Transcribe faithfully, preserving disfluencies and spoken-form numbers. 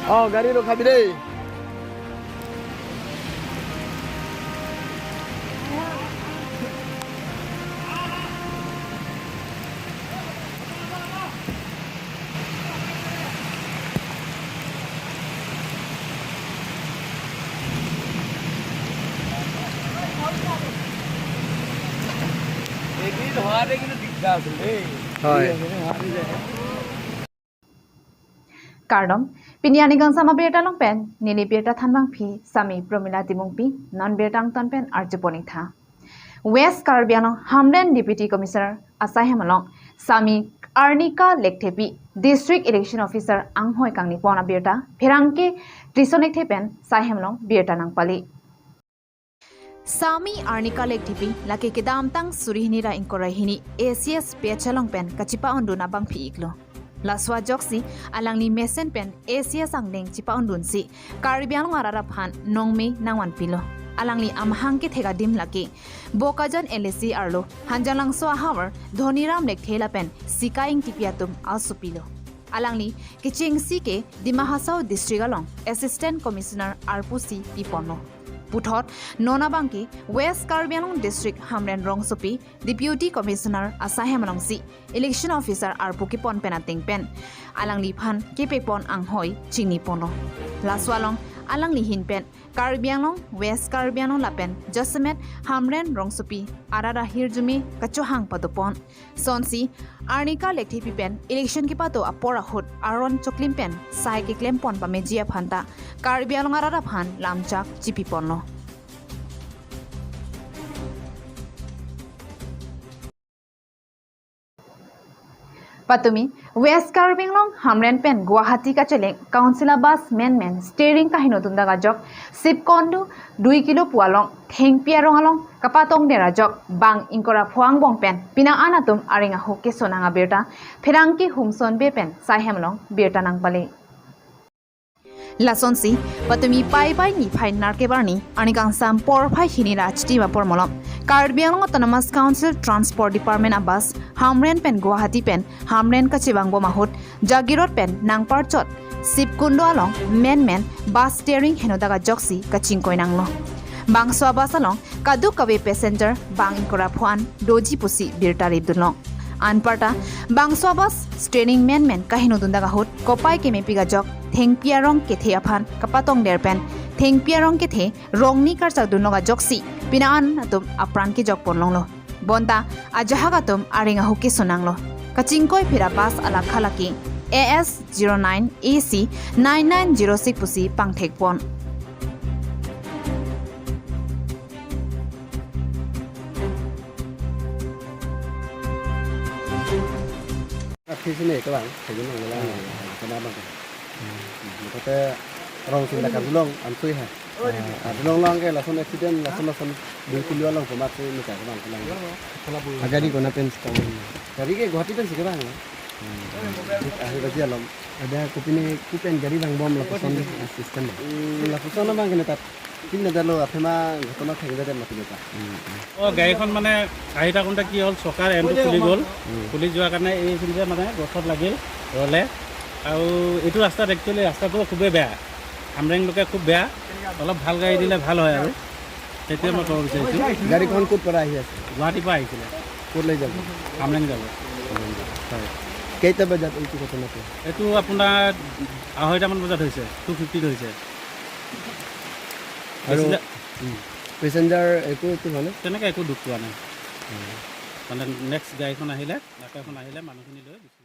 Oh, gari rokhabi dei. Hoy. Kardom, pini arni kangsam abirta along pen neli birta thanbangpi Sami Promila Timungpi, non birta angton pen arjupon-ik tha. West Karbi Anglong Hamren Deputy Commissioner asai hem along Sami Arnika Lekthepi, District Election Officer anghoi kangnipon abirta pherangke trison ekthe pen sai hem along birta nangpali. Sami Arnika Lekthepi lake kedamtang suri hini ra ingkoi ra hini A C S batch along pen kachepa-ondun abangpi-iklo. Laso ajoksi alangli mesen pen A C S angdeng chepa-ondunsi Karbi Anglong arat aphan nongme nangvanpilo. Alangli amahang kethek adim lake Bokajan L A C arlo Hanjanglangso ahavar Dhoniram Lekthe lapen Sika Ingtipi atum asopilo. Alangli kechengsi ke Dima Hasao District along Assistant Commissioner arpusi piponlo. Puthot non abangke West Karbi Anglong District Hamren rongsopi Deputy Commissioner asai hem alongsi Election Officer arpu kepon pen ateng pen alangliphan kepepon anghoi chiniponlo. Laso along alangli ahin pen Karbi Anglong, West Karbi Anglong lapen jasemet Hamren rongsopi arat ahirjume kachohang padopon. Sonsi Arnika Lekthepi pen election kepato apor ahut aron choklim pen sai keklempon pameji aphanta Karbi Anglong arat aphan lamchak chipiponlo. Patumi West Karbi Anglong Hamren pen Guwahati kacheleng Council a bus menmen steering kahinodun dak ajok Sipkondu dui kilo pu along thengpi arong along kapatongder ajok bang ingkoi ra pho angbong pen pinang an atum areng ahok kesonang abirta pherangke Humson Bey pen sai hem along birta nangpali. Lasonsi patumi Paipai niphai nerkep arni arni kangsam porphai hini ra achiti apor malom Karbi Anglong Autonomous Council Transport Department a bus Hamren pen Guwahati pen Hamren kachevangbom ahut Jagiroad pen nangparchot Sipkondu along menmen bus steering henodak ajoksi kachingkoi nanglo. Bangso a bus along kadokave passenger bang ingkoi ra pho an doji pusi birta ripdunlo. Anparta bangso a bus steering menmen kahinodun dak ahut kopai kemepik ajok thengpi arong kethe aphan kapatongder pen thengpi arong kethe rongni karchakdunlok ajoksi pinang an atum apran kejokpon longlo. Bonta ajahak atum areng ahok kesonanglo. Kachingkoipher a bus alakha lake A S zero nine A C nine nine zero six pusi pangthekpon. Athi sini kevang, kevang nang lang, kena bang. Kata rong sini dak kardulong, amsui ha. Kardulong lang ke lason accident, lason lason dui kilo along komat sini kevang kevang. Agari kona pen sekali. Gari ke Guwahati pen si kevang. Ahi baji alom. Ada kopine kopi pen gari vangbom lapuson system. Hmm, lapuson abang kene tat. Tin nadalo athema ghotona thengbe det mati ta. Hmm, hmm. অ, গাড়ীখন মানে আহি থাকোঁতে কি হ'ল, চকাৰ এণ্ডটো খুলি গ'ল। উম। খুলি যোৱাৰ কাৰণে এইখিনিতে মানে গছত লাগিল, ৰলে। আৰু এইটো ৰাস্তাত একচুৱেলি ৰাস্তাটো খুবেই বেয়া, হামৰেংলৈকে খুব বেয়া। অলপ ভাল গাড়ী দিলে ভাল হয় আৰু, সেইটোৱে মই ক'ব বিচাৰিছোঁ। গাড়ীখন ক'ত পৰা আহি আছে? গুৱাহাটীৰ পৰা আহিছিলে। ক'ত লৈ যাব? হামৰেং যাব। হয়। কেইটা বজাত এইটো ঘটনাটো? এইটো আপোনাৰ আঢ়ৈটামান বজাত হৈছে, টু ফিফটিত হৈছে। আৰু বেছি যা- উম। পেচেঞ্জাৰ একো, একো হোৱা নাই? তেনেকে একো দুখ পোৱা নাই। উম। মানে নেক্সট গাড়ীখন আহিলে, আকৌ এখন আহিলে, মানুহখিনি লৈ গুচি